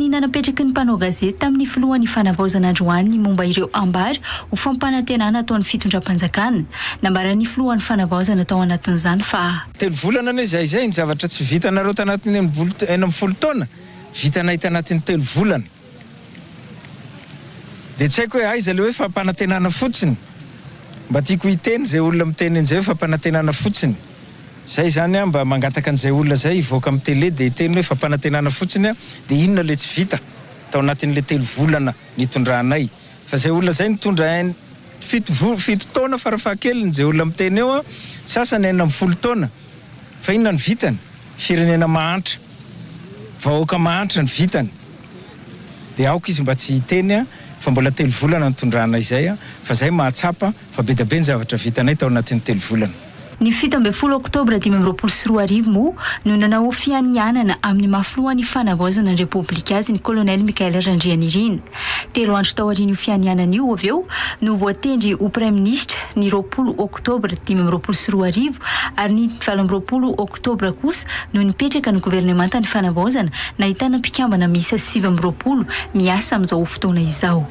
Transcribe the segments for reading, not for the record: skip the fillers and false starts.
Fanontaniana napetraky ny mpanao gazety tamin'ny filohan'ny Fanavaozana androany ny momba ireo ambara ho fampanantenana ataon'ny fitondram-panjakana. Nambaran'ny filohan'ny Fanavaozana tao anatin'izany fa. Telo volana anie izay izay ny zavatra tsy vitanareo tanatin'ny 16 taona, vitanay tanatin'ny telo volana. Dia tsy haiko hoe aiza ilay hoe fampanantenana fotsiny. Mba tiako hiteny izay olona miteny an'izay hoe fampanantenana fotsiny. Zay izany an, mba mangataka an'izay olona izay hivoaka amin'ny télé dia hiteny hoe fampanantenana fotsiny an, dia inona ilay tsy vita tao anatin'ilay telo volana nitondranay. Fa izay olona izay nitondra en fito vo fito taona farafahakeliny izay olona miteny eo an, sasany 16 taona, fa inona no vitany? Firenena mahantra, vahoaka mahantra ny vitany. Dia aoka izy mba tsy hiteny an, fa mbola telo volana nitondranay izay an, fa zay mahatsapa fa be dia be ny zavatra vitanay tao anatin'ny telo volana. Ny 17 oktobra 2025 moa no nanao fianianana amin'ny maha filohan'ny Fanavaozana ny Repoblika azy ny Kolonely Michaël Randrianirina. Telo andro taorian'io fianianana io avy eo no voatendry ho Praiminisitra ny 20 oktobra 2025 ary ny 28 oktobra kosa no nipetraka ny governemantan'ny Fanavaozana nahitana mpikambana miisa 29 miasa amin'izao fotoana izao.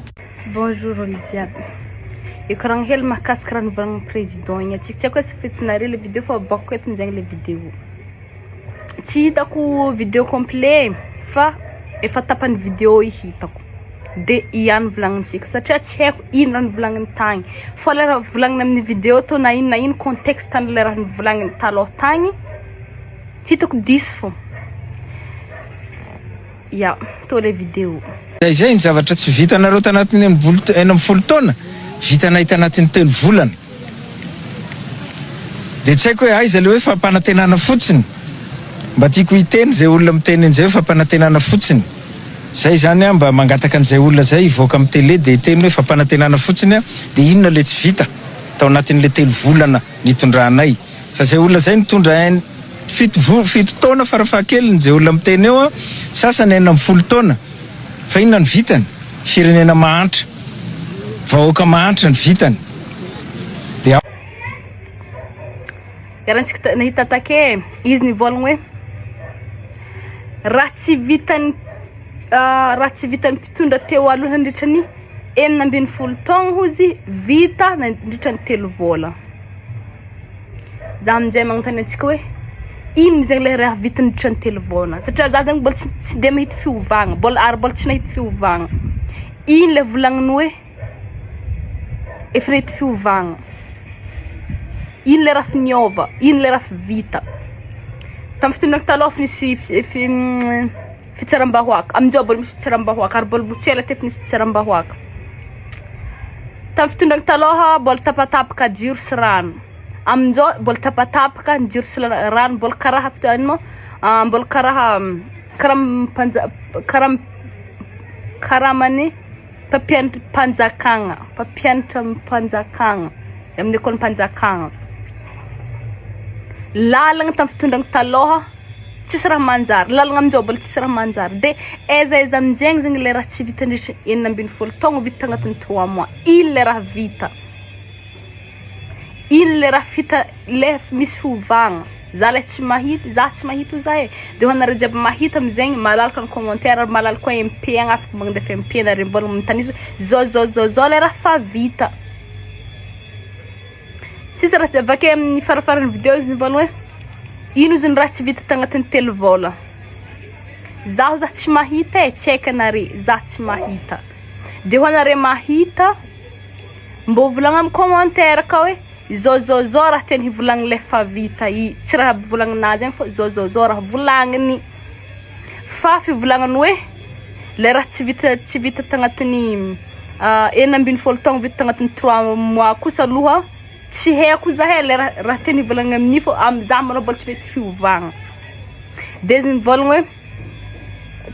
Bonjour olo jiaby. Hikoragna hely mahakasika raha novolagnin'ny président igny atsika. Tsy haiko hoe tsy fitinareo le vidéo fa aboakako eto zegny le vidéo. Tsy hitako vidéo complet fa efa tapany vidéo i hitako. De ihany volagnintsika satria tsy haiko ino raha novolagniny tagny. Fa le raha volagniny amin'ny vidéo tô na ino na ino contexte an'le raha novolagniny taloha tagny hitako diso fô. Ya, tô le vidéo. Zay zay ny zavatra tsy vitanareo tanatin'ny 16 taona, vitanay tanatin'ny telo volana. Dia tsy haiko hoe aiza le hoe fampanantenana fotsiny. Mba tiako hiteny izay olona miteny an'izay hoe fampanantenana fotsiny. Zay izany an, mba mangataka an'izay olona izay hivoaka amin'ny télé dia hiteny hoe fampanantenana fotsiny an, dia inona le tsy vita tao anatin'le telo volana nitondranay. Fa zay olona zay nitondra en fito vo fito taona farafahakeliny zay olona miteny eo an, sasany 16 taona, fa inona no vitany? Firenena mahantra, vahoaka mahantra ny vitany, dia. Iarahantsika nahita take izy nivolagna hoe raha tsy vitan'ny raha tsy vitan'ny mpitondra teo aloha nandritra ny 16 taogno hozy vita nandritra ny telo vôlagna. Za aminjay magnontany antsika hoe ino zegny le raha vita nandritra ny telo vôlagna satria za zegny mbola tsy de mahita fiovagna mbola ary mbola tsy nahita fiovagna. Ino le volagniny hoe efa nahita fiovagna? Ino le raha efa niôva? Ino le raha efa vita? Tamin'ny fitondrana taloha efa nisy fitsaram-bahoaka, aminjao mbola misy fitsaram-bahoaka ary mbola vao tsy ela teo efa nisy fitsaram-bahoaka. Tamin'ny fitondrana taloha mbola tapatapaka jiro sy rano, aminjao mbola tapatapaka ny jiro sy rano mbola karaha ino moa mbola karaha karaha mpanja- karaha karaman'ny mpampianatram-panjakana mpampianatram-panjakana amin'ny ekolim-panjakana. Lalagna tamin'ny fitondrana taloha tsisy raha manjary, lalagna aminjao mbola tsisy raha manjary de aiza aiza aminjegny zegny le raha tsy vita nandritry ny 16 taogno vita tagnatin'ny trois mois, ino le raha vita, ino le raha fita le misy fiovagna, za le tsy mahita, za tsy mahita oza e, de ho anareo jiaby mahita amizegny malalaka ny commentaire ary malalaka koa MP agny afaka magnandefa MP nareo mbola magnontany izy hoe zao zao zao zao le raha fa vita. Tsisy raha tsy avake amin'ny farafaran'ny vidéo izy nivolagna hoe ino izy ny raha tsy vita tagnatin'ny telo vôla. Zaho za tsy mahita e, tsy haiko anare, za tsy mahita. De ho anare mahita, mbô volagna amin'ny commentaire ka hoe zao zao zao raha tiany hivolagna le fa vita i, tsy raha volagninazy agny fa zao zao zao raha volagniny. Fa fivolagnany hoe le raha tsy vita tsy vita tagnatin'ny 16 taogno vita tagnatin'ny trois mois kosa aloha tsy haiko zahay le raha raha tiany hivolagnana amin'io fô am'za malôha mbola tsy mety fiovagna. De izy nivôlagna hoe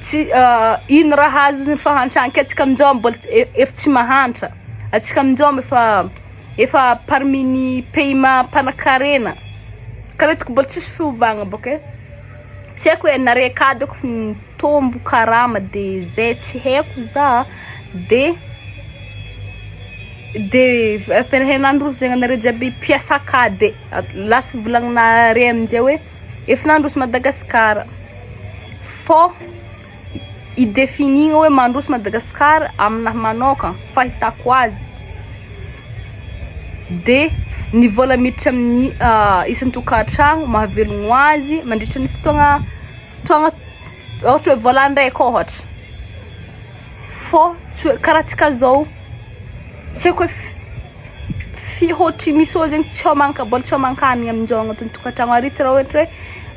tsy ino raha azo ny fahantrana ke antsika aminjao mbola tsy e- efa tsy mahantra, antsika aminjao efa efa parmi ny pays mampanan-karena, karaha hitako mbola tsisy fiovagna bôka e. Tsy haiko hoe nare akady ako mitombo karama de zay tsy haiko za de de efa zegny anareo jiaby mpiasa akady lasa volagninare aminjay hoe efa nandroso Madagasikara fô. I-definir hoe mandroso Madagascar aminahy manokana fahitako azy de ny vola miditra amin'ny isan-tokantragno mahavelogno azy mandritra ny fotoagna fotoagna ohatra hoe volan-draiky ôhatra fô tsy hoe karaha antsika zao tsy haiko hoe fi- ohatry misy ôlo zegny tsy homan- mbola tsy homan-kanigny aminjao agnatin'ny tokantragno ary tsy raha ohatra hoe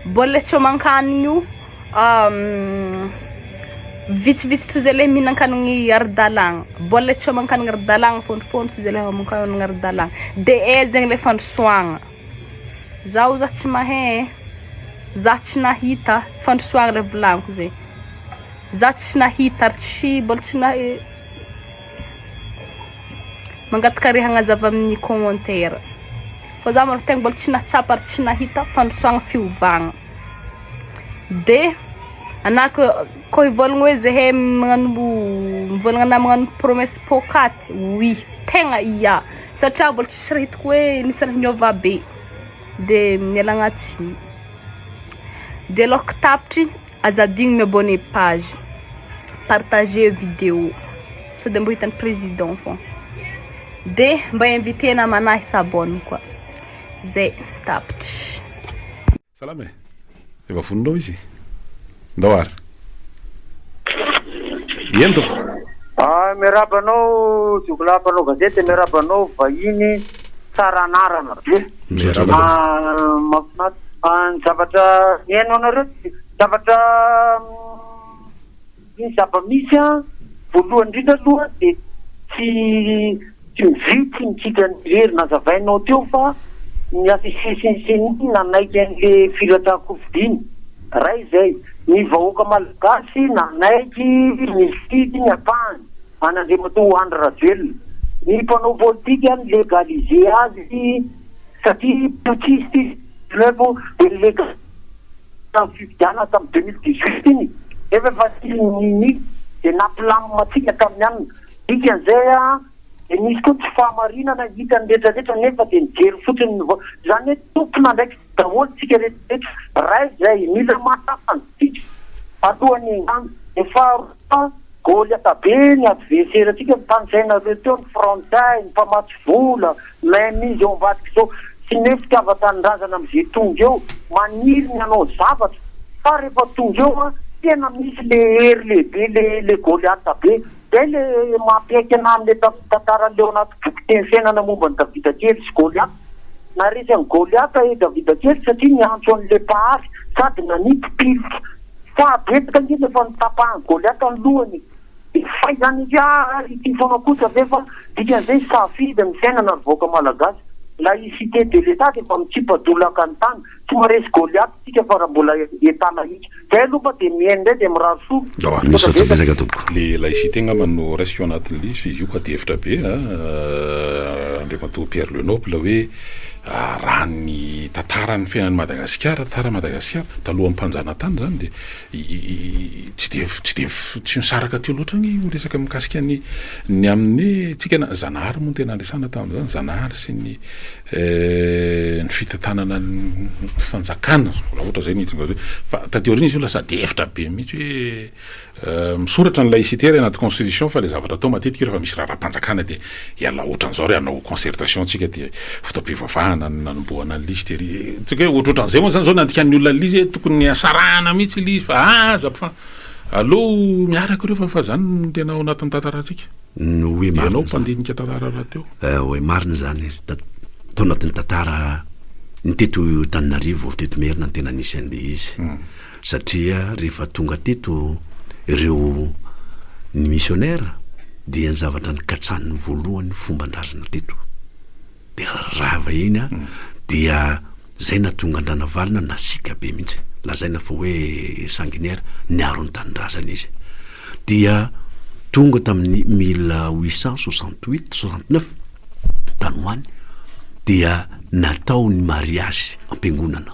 mbola tsy homan-kanigny io Vitsivitsy toy izay ilay mihinan-kanigny ara-dalàgna, mbola tsy homan-kanigny ara-dalàgna fôntofônto toy izay ilay homan-kanigny ara-dalàgna, de aiza zegny ilay fandrosoagna? Zaho za tsy mahay e, za tsy nahita fandrosoagna ilay volagniko zay, za tsy nahita ary tsy mbola tsy nahe- mangataka re hagnazava amin'ny commentaire fa za malôha tegna mbola tsy nahatsapa ary tsy nahita fandrosoagna fiovagna. De anah ko ko hivolagna hoe zahay magnano mivolagna anah magnano promesse pôkaty, oui tegna ia satria mbola tsisy raha hitako hoe nisy raha niôva be de mialagna tsiny, de alôhako tapitry aza adigno mi-abonner page, partager vidéo sao de mbô hitan'ny président fô, de mba inviter namanah hi-s'abonne koa, zay tapitry. Salama e! Efa vonona ao izy? Ndao ary. Eny tompoko. Ah, miarahaba anao jiolahy mpanao gazety, miarahaba anao vahiny tsara anarana be. Misaotra anareo. Ah, mahafinaritra. Ah, ny zavatra mihaino anareo, zavatra Ny zava-misy an, voalohany indrindra aloha dia tsy tsy mivoy tsy mikitra ny irery, nazavainao teo fa ny HCC sy ny ceni nanaiky an'le filatsahan-kofidiny, ray izay, ny vahoaka malagasy nanaiky nifidy ny ampahany an'Andriamatoa Andry Rajoelina, ny mpanao politika ni-legaliser azy satria putschiste izy dia ni-legaliser. tamin'ny fifidianana tamin'ny 2018 iny nefa efa tsy nini dia nampilamina antsika tamin'ny anona. Dikan'izay dia nisy koa ny tsy fahamarinana hitan'ny rehetra rehetra nefa dia nijery fotsiny ny vao. Izany hoe tompon'andraikitra daholo tsika rehetra rehetra. Ray izay, mila manafana tsika alohan'ny hengana. Dia faharoa, Goliata be ny adversaire tsika, tanisainareo teo ny frantsay, ny mpamatsy vola, main mise eo ambadika izao, tsy ny hoe fitiavan-tanindrazana amin'izay tonga eo, maniry ny hanao zavatra fa rehefa tonga eo an, tena misy le hery lehibe le le Goliata be, zay le mampiaiky anah amle tantaran'le ao anaty boky teny fiainana momba an'i Davida kely sy Goliata, naharesy an'i Goliata i Davida kely satria niantso an'le mpahary sady nanipy pilotra. Fa betsaka ange no efa notapahan'i Goliata ny lohany e! Dia fay izany izy hoe ah ity foana kosa ve fa dikan'izay safidy ny fiainana ry vahoaka malagasy. Laïcité de l'Etat dia efa mitsipa-dolaka ny tany. Tsy maharesy Goliata isika fa raha mbola Etat laïque. Zay aloha fa dia mihaino indray dia mirary soa. Misaotra betsaka tompoko. Le laïcité angamba no raisiko ao anatin'ilay izy fa izy io koa adihevitra be a, Andriamatoa Pierre Lenoble hoe Raha ny tantaran'ny fiainan'i Madagasikara, tantaran'i Madagasikara, talohan'ny mpanjanatany izany dia tsy dia tsy dia tsy nisaraka teo loatra anie io resaka mikasika ny ny amin'ny tsika na Zanahary moa no tena niresahana tamin'izany, Zanahary sy ny ny fitantanana ny fanjakana raha ohatra izay no hitonga hoe fa taty aoriana izy io lasa adihevitra be mihitsy hoe Misoratra ny laïcité ary anaty constitution fa le zavatra atao matetika rehefa misy raharaham-panjakana dia hiala otran'izao ry hanao concertation tsika dia fotoam-pivavahana no nanombohana an'ilay izy dia ry tsika hoe ohatrohatran'izay moa zany zao ny andikan'ny olona an'ilay izy hoe tokony hasarahana mihitsy ilay izy fa aza fa aleo miaraka ireo fa fa zany no tena ao anatin'ny tantarantsika. Ny hoe marina Ianao izany. mpandinika tantara rahateo. Hoe marina izany, tao anatin'ny tantara ny teto Antananarivo, teto Merina no tena nisy an'ilay izy. Satria rehefa tonga teto ireo ny missionnaire dia ny zavatra nikatsaniny voalohany fomban-drazana teto dia rava iny an, dia zay nahatonga an-dRanavalona nasiaka be mihitsy, lazaina fa hoe sanguinaire, niaro ny tanindrazana izy. Dia tonga tamin'ny 1868, 69 tany ho any dia natao ny mariazy am-piangonana.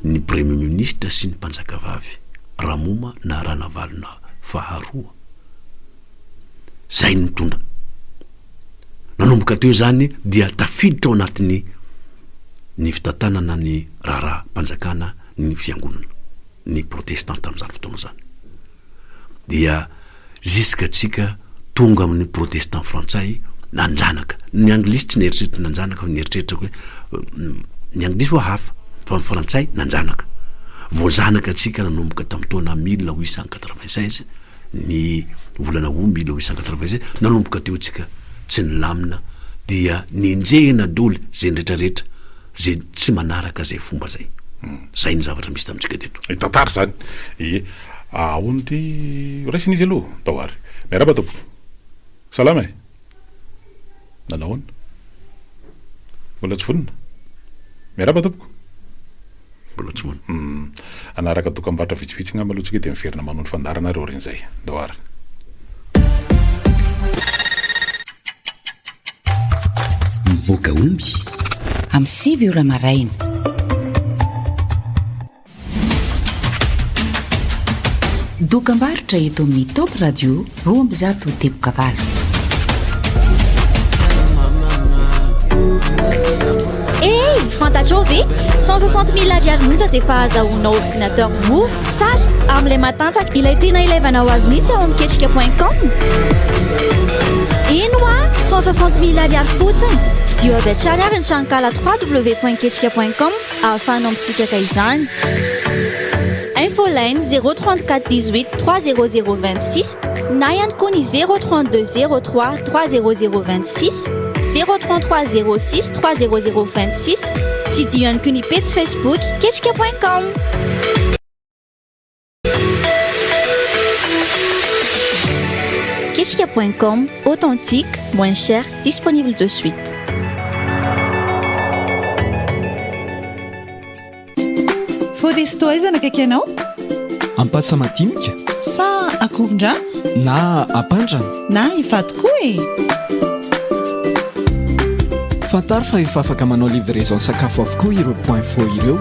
ny Premier Ministre sy ny Mpanjakavavy Ramoma na Ranavalona faharoa zay nitondra. Nanomboka teo zany dia tafiditra ao anatin'ny ny fitantanana ny raharaham-panjakana ny fiangonana, ny protestanta tamin'izany fotoana izany. Dia ziska tsika tonga amin'ny protestant frantsay nanjanaka. Ny anglisy tsy nieritreritra nanjanaka fa nieritreritra hoe ny anglisy hoa hafa fa ny frantsay nanjanaka. Voazanaka tsika nanomboka tamin'ny taona 1896 ny volana août 1896 nanomboka teo tsika tsy nilamina dia nenjehina doly ze retraretra ze tsy manaraka zay fomba zay. Zay ny zavatra misy tamintsika teto. Tantara zany. Ie. Ahoana ity raisina izy aloha? Ndao ary. Miarahaba tompoko. Salama e. Nanao ahoana? Mbola tsy vonona? Miarahaba tompoko. Mbola tsy vonona. Hum. Hanaraka dokambarotra vitsivitsy angamba aloha tsika dia miverina manohy ny fandaharana ary aorian'izay. Ndao ary. Mivoaka omby. Amin'ny 9 ora maraina. Dokambarotra eto amin'ny Top Radio 201.8. Hey, fantatrao ve? 160 mille ariary monja dia efa azahoanao ordinateur mora, tsara, amin'ilay matanjaka, ilay tena ilaivanao azy mihitsy ao amin'ny ketrika point com. Eny hoa, 160 mille ariary fotsiny. Tsidiho avy hatrany ary ny tranonkala www.ketrika point com. ahafahanao misitraka izany. Infoline 034 18 300 26 na ihany koa ny 032 03 300 26, 033 06 300 26. Tsidiho ihany koa ny pejy Facebook ketrika point com. Ketrika point com, authentique, moins cher, disponible de suite. Foresto aiza no akaiky anao? Ampasamadinika. Sa Akorondrano? Na Ampandrana? Na Ivato koa e! Fantaro fa efa afaka manao livraison sakafo avokoa ireo point fo ireo.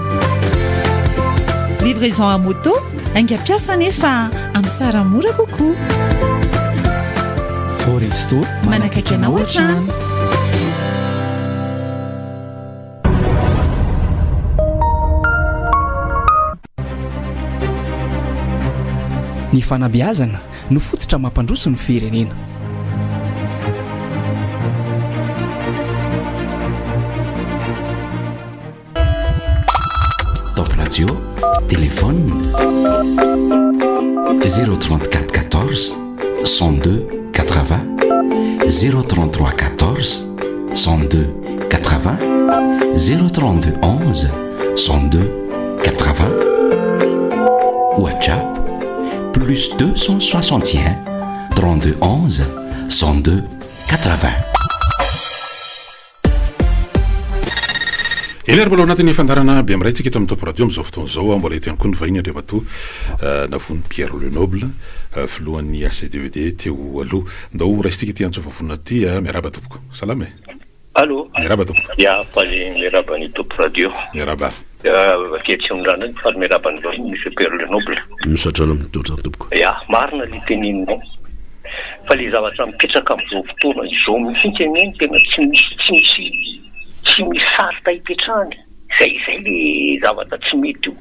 Livraison à moto, haingam-piasa nefa amin'ny sara mora kokoa. Foresto, manakaiky anao hatrany. Ny fanabeazana no fototra mampandroso ny firenena. Top Radio, téléphone 034 14 102 80 033 14 102 80 032 11 102 80 WhatsApp plus 261 32 11 102 80. Eny ary mbola ao anatin'ny fandaharana Bemiray tsika eto amin'ny Top Radio amin'izao fotoana izao. Mbola eto ihany koa ny vahiny Andriamatoa Navony Pierre Le Noble, filohan'ny HCDED teo aloha. Ndao ho raisintsika ity antso vavonina ity. Miarahaba tompoko. Salama e. Allô. Miarahaba tompoko. Ya, faly miarahaba ny Top Radio. Miarahaba. Aty Atsimondrano any, faly miarahaba ny vahiny Monsieur Pierre Le Noble. Misaotra anao mitondra tompoko. Ya, marina le teneninao. Fa le zavatra mipetraka amin'izao fotoana izao mihitsy anie no tena tsy misy tsy misy tsy misy sarta ipetrahana e. Zay zay le zavatra tsy mety io.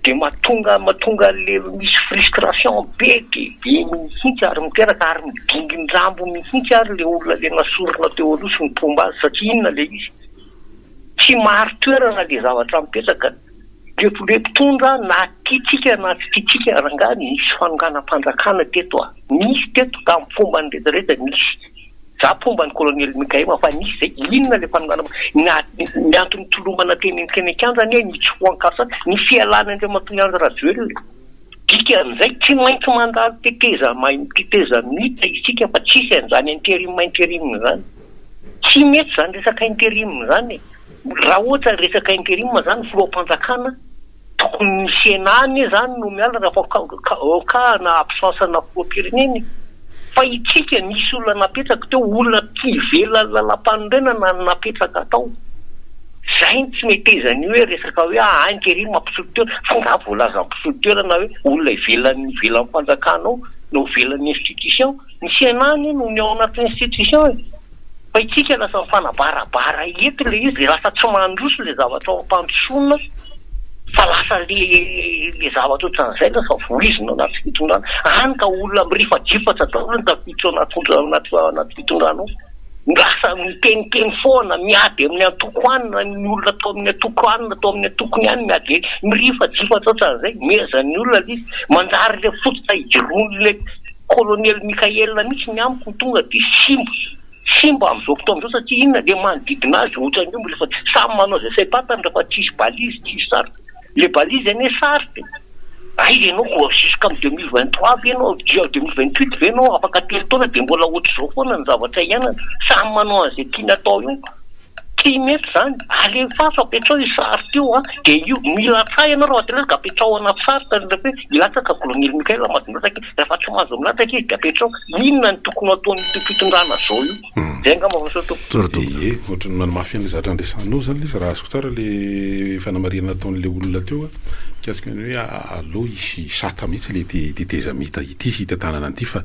Dia mahatonga mahatonga an'le misy frustration be dia be mihitsy ary miteraka ary midongin-drambo mihitsy ary le olona le nasorina teo aloha sy ny mpomba azy satria inona le izy? Tsy marin-toerana le zavatra mipetraka. Le le mpitondra na tiantsika na tsy tiantsika rangahy nisy fanonganam-panjakana teto a! Nisy teto tamin'ny fombany rehetra rehetra nisy. Za mpomba ny colonel Mikael fa nisy zay, inona le fanonganam ny ny antony nitolomana teny teny an-kianja anie ny tsy ho an-kasa ny fialana Andriamatoa Andry Rajoelina. Dikan'izay tsy maintsy mandalo teteza tetezamita isika fa tsisy an'izany interim interim zany. Tsy mety zany resaka interim zany e. Raha ohatra resaka interim zany filoham-panjakana Tokony ny Sénat anie zany no miala raha vao en cas na absence na filoham-pirenena e! Fa itsika nisy olona napetraka teo, olona tsy ivelan'ny lalam-panorenana no napetraka tao. Zay no tsy metezan'io hoe resaka hoe ah intérim mpisolo toerana, fa nga voalaza mpisolo toerana hoe olona ivelan'ny ivelan'ny fanjakana ao no ivelan'ny institution? Ny Sénat anie no ny ao anatin'ny institution e! Fa itsika lasa mifanabarabara eto le izy de lasa tsy mandroso le zavatra ao ampandrosoana. Fa lasa le le zavatra ohatran'izay lasa voizina ao anaty fitondrana. Hany ka olona mirifadrifatra daholo no tafiditra ao anaty anaty anaty fitondrana ao. Lasa miteniteny foana, miady amin'ny antoko any, ny olona tao amin'ny antoko any na tao amin'ny antokony any miady, mirifadrifatra ohatran'izay. Mehezan'ny olona le izy. Manjary le fototra ijoroan'ilay colonel Mickaël mihitsy ny amiko no tonga dia simba. Simba amin'izao fotoana izao satria inona le manodidina azy ohatran'ny omby rehefa samy manao izay saim-pantany rehefa tsisy balise tsisy sarotra. Le balise anie sarotra e! Aiza ianao ko jusqu'à 2023 ve ianao 2028 ve ianao afaka telo taona dia mbola ohatr'izao foana ny zavatra iainana. Samy manao an'izay tiany atao eo. Tsy mety izany. Alefaso apetrao io sary io an, dia io milatsaha ianao raha te hilatsaka apetrao anaty sary ka rehefa hoe hilatsaka colonel Mickaël mahazo milatsaka izy, rehefa tsy mahazo milatsaka izy dia apetrao. Inona no tokony ho ataon'ito fitondrana zao io? Zay angamba fa sao tompoko. Ie, ohatran'ny manamafy an'ilay zavatra niresahanao izany ilay izy, raha azoko tsara ilay fanamarihana nataon'ilay olona teo an, mikasika ny hoe aleo hisy sata mihitsy ilay ity tetezamita ity sy hitantanana an'ity fa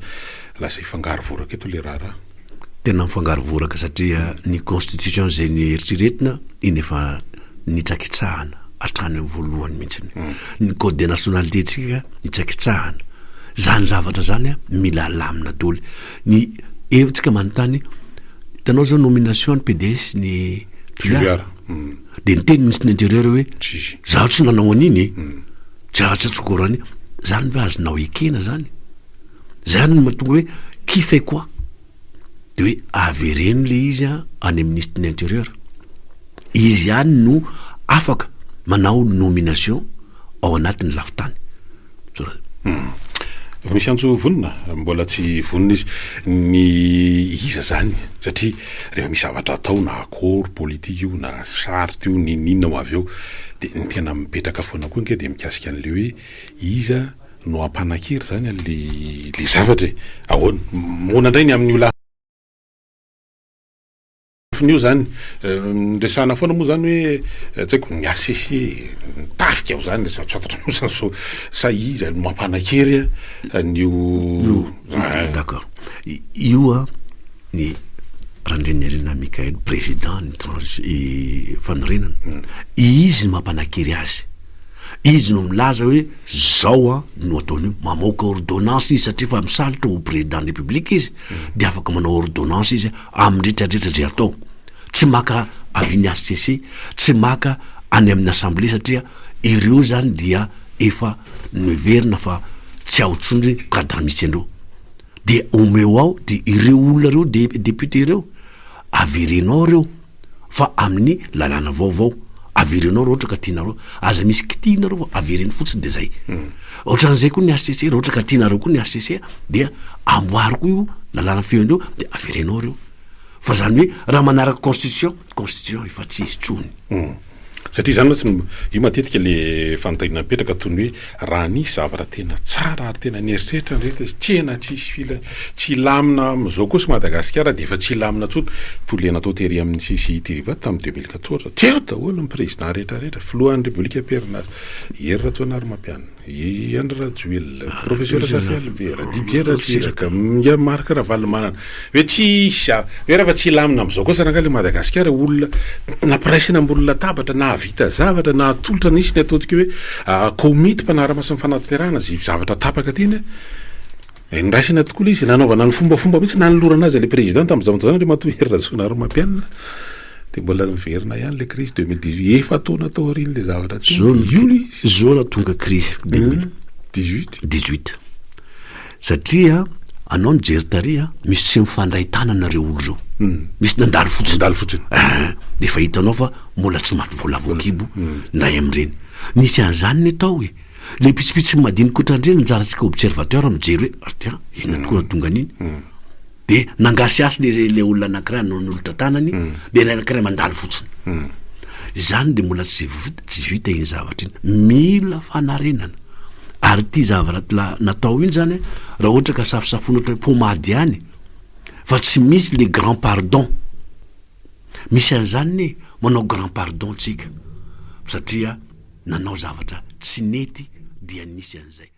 lasa hifangaro voraka eto ilay raharaha. Tena mifangaro voraka satria ny constitution izay nieritreretina iny efa nitsakitsahana hatrany amin'ny voalohany mihitsiny. Ny code de nationalité tsika nitsakitsahana. Zany zavatra zany mila alamina daholo. Ny hevitsika manontany, hitanao zao nomination ny PDS ny Toliara. Dia niteny ministre ny intérieur hoe zaho tsy nanao an'iny e. Tsy tsy tsy courant. Zany ve azonao ekena zany? Zany no mahatonga hoe qui fait quoi? De hoe avereno le izy any amin'ny ministre ny intérieur. Izy ihany no afaka manao nomination ao anatin'ny lafintany. Efa misy antso vonona? Mbola tsy vonona izy. Ny iza zany? Satria rehefa misy zavatra atao na accord politique io na charte io n'inon'inona ho avy eo de ny tena mipetraka foana koa ange de mikasika an'le hoe iza no hampanan-kery zany an'le le zavatra e! Ahoana? Ahoana indray ny amin'io lafiny io zany? Resahana foana moa zany hoe tsy haiko ny HCC, ny tafika ao zany, tsy fantatro moa zany sao sa iza no mampanan-kery an'io Io, d'accord. Io an, ny Randrianirina Mickaël, président ny transi- fanorenana, izy no mampanan-kery azy. Izy no milaza hoe zao an no ataon'io, mamoaka ordonnance izy satria efa misalotra ho président ny république izy de afaka manao ordonnance izy amin'ny retraretra zay atao, tsy maka avis ny HCC, tsy maka any amin'ny assemblée satria ireo zany dia efa noheverina fa tsy ao intsony cadre misy an'ireo, de omeo ao de ireo olona ireo de député ireo avereno ao ireo. fa amin'ny lalàna vaovao, avereno ao raha ohatra ka tianareo, aza misy kitihina reo fa avereno fotsiny de zay. Ohatran'izay koa ny HCC, raha ohatra ka tianareo koa ny HCC dia amboary koa io lalàna fehiny io de avereno ao reo. Fa zany hoe raha manaraka constitution, constitution efa tsy izy tsony. Satria izany mantsy io matetika le fanontaniana mipetraka toy ny hoe raha nisy zavatra tena tsara ary tena nieritreritra ny rehetra izy tena tsisy fila tsy hilamina amin'izao kosa Madagasikara dia efa tsy hilamina intsony toy le natao tery amin'ny CCI tery Ivato tamin'ny 2014 teo daholo ny président rehetra rehetra filohan'ny Repoblika am-perinasa Hery Rajaonarimampianina I Andry Rajoelina, Professeur Zafy Albert, Didier Ratsiraka, Ingahy Marc Ravalomanana. Hoe tsy hisy za, hoe raha fa tsy hilamina amin'izao kosa rangahy ilay Madagasikara, olona nampiraisina ambony latabatra, nahavita zavatra, nahatolotra, nisy ny ataontsika hoe komity mpanara-maso ny fanatanterahana izay zavatra tapaka teny. Niraisina tokoa ilay izy, nanaovana ny fombafomba mihitsy, nanolorana azy ilay président tamin'izao andro izany, Andriamatoa Hery Rajaonarimampianina. Dia mbola niverina ihany ilay crise 2018, efa-taona taorian'ilay zavatra teo, dia io ilay izy. Zao no tonga crise 2018. 18. Satria anao nijery tary a, misy tsy mifandray tanana ireo olo ireo. Misy nandalo fotsiny. Nandalo fotsiny. Eeh, dia efa hitanao fa mbola tsy maty voalavo an-kibo ny ray amin-dreny. Nisy an'izany ny tao e. Le pitsopitsony madinika ohatran'ireny anjarantsika observateur mijery hoe tiens, inona tokoa no tonga an'iny. De nangasihasy le le olona anakiray nanolotra tanany de ilay anakiray mandalo fotsiny. Izany de mbola tsy tsy vita iny zavatra iny. Mila fanarenana. Ary ity zavatra natao iny zany raha ohatra ka safosafoina ohatra hoe pomady ihany fa tsy misy le grand pardon. Misy an'izany ne manao grand pardon tsika satria nanao zavatra tsy nety dia nisy an'izay.